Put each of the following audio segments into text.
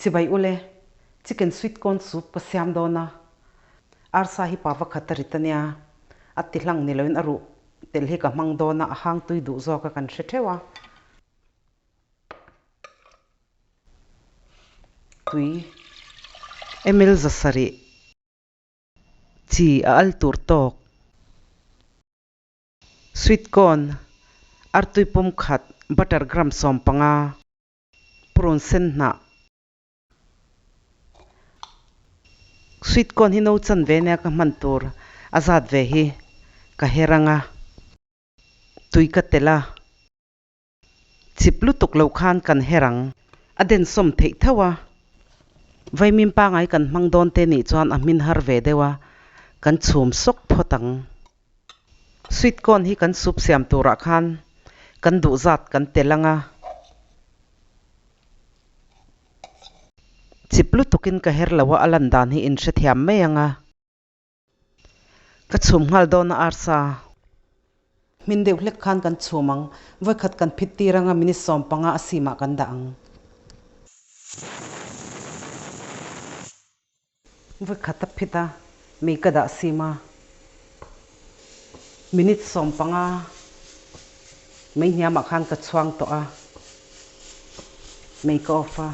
Chibai ule, chicken sweet corn soup ka siam dawn a, arsa hi pa vakhat a rit ania, a ti hlang ni loin a ruh tel hi ka hmang dawn a, a hang tui duh zawk a kan hre theuh a. Tui ml zasarih chi a al tur tawk. Sweet corn, artui pum khat, butter gram 15, purun sen hnah. Sweet corn hi no chan ve nia ka hman tur a zat ve hi ka her anga tui ka telh a. Chip lutuk lo khan kan her ang. A densawm theih tho a. Vaimim pangai kan hmang dawn te nih chuan a hmin har ve deuh a, kan chhum sawk phawt ang. Sweet corn hi kan soup siam turah khan kan duh zat kan telh ang a. Chip lutukin ka her lo a, a lan dan hi in hrethiam mai ang a. Ka chhum nghal dawn a arsa. Hmin deuh hlek khan kan chhum ang. Vawikhat kan phit tir anga minute 15 a simah kan dah ang. Vawikhat a phit a, mei ka dah sim a. Minute 15 mei hniamah khan ka chhuang tawh a. Mei ka off a.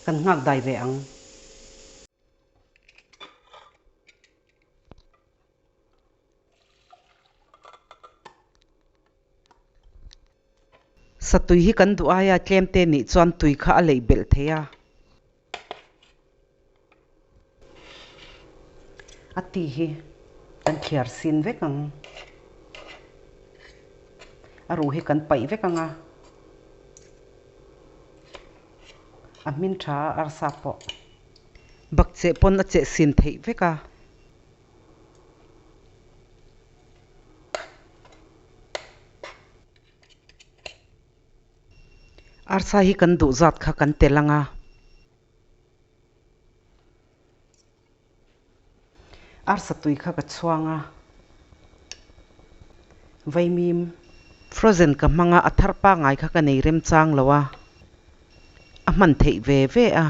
Kan nghak dai ve ang. Satui hi kan duh aia tlem te nih chuan tui kha a leih belh thei a. A ti hi kan thliar sin vek ang. A ruh hi kan paih vek ang a. A hmin tha a arsa pawh. Bakcheh pawn a cheh sin theih vek a. Arsa hi kan duh zat kha kan tel ang a. Arsa tui kha ka chhuang a. Vaimim frozen ka hmang a, a thar pangai kha ka nei remchang lo a, a hman theih ve ve a.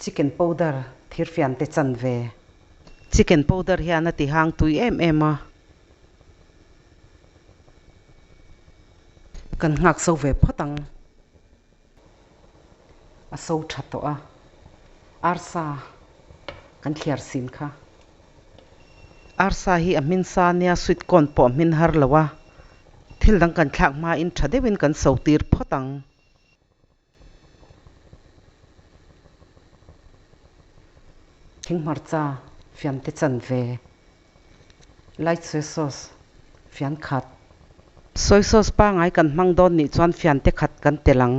Chicken powder thirfian te chan ve. Chicken powder hian a ti hang tui em em a. Kan nghak so ve phawt ang. A so tha tawh a. Arsa kan thliar sin kha. Arsa hi a hmin sa nia sweet corn pawh a hmin har lo a. Thil dang kan thlak hmain tha deuhin kan so tir phawt ang. Thinghmarcha fian te chan ve. Light soy sauce fian khat. Soy sauce pangai kan hmang dawn nih chuan fian te khat kan telh ang.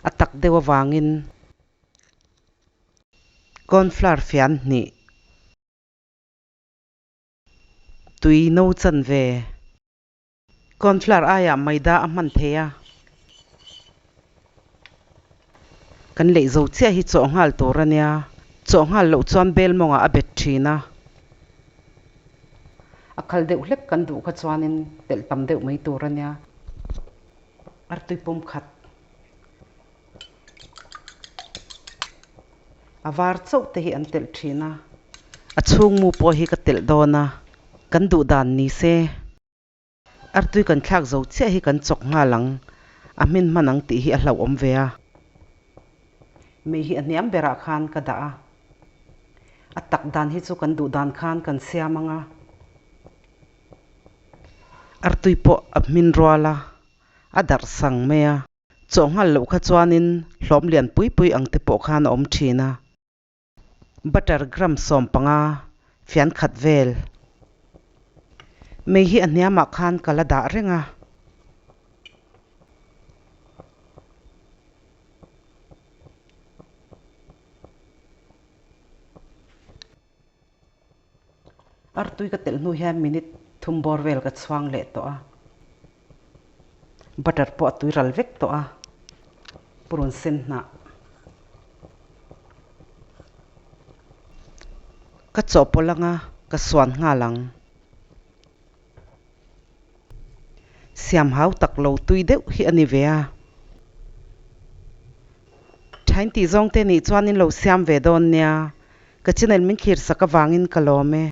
A tak deuh avangin corn flour fian hnih. Tui no chan ve. Cornflour aiah maida a hman thei a. Kan leih zo chiah hi chawh nghal tur a nia. Chawh nghal loh chuan bel mawngah a bet thin a. A khal deuh hlek kan duh kha chuanin telh tam deuh mai tur a nia. Artui pum khat. A var chauh te hi an telh thin a. A chhungmu pawh hi ka telh dawn a, kan duh dan ni se. Artui kan thlak zo chiah hi kan chawk nghal ang, a hmin hman ang tih hi a hlauhawm ve a. Mei hi a hniam berah khan ka dah a, a tak dan hi chu kan duh dan khan kan siam ang a. Artui pawh a hmin rual a, a darh sang mai a. Chaw nghal loh kha chuanin hlawm lian pui pui ang te pawh khan a awm thin a. Butter gram 15 fian khat vel. Mei hi a hniamah khan ka la dah reng a. Artui ka telh hnu hian minute thum bawr vel ka chhuang leh tawh a. Butter pawh a tui ral vek tawh a. Purun sen hnah. Ka chawhpawlh anga ka suan nghal ang. Siam hau tak lo tui deuh hi a ni ve a. Thain tih zawng te nih chuan in lo siam ve dawn nia. Ka channel min thlir sak avangin ka lawm e.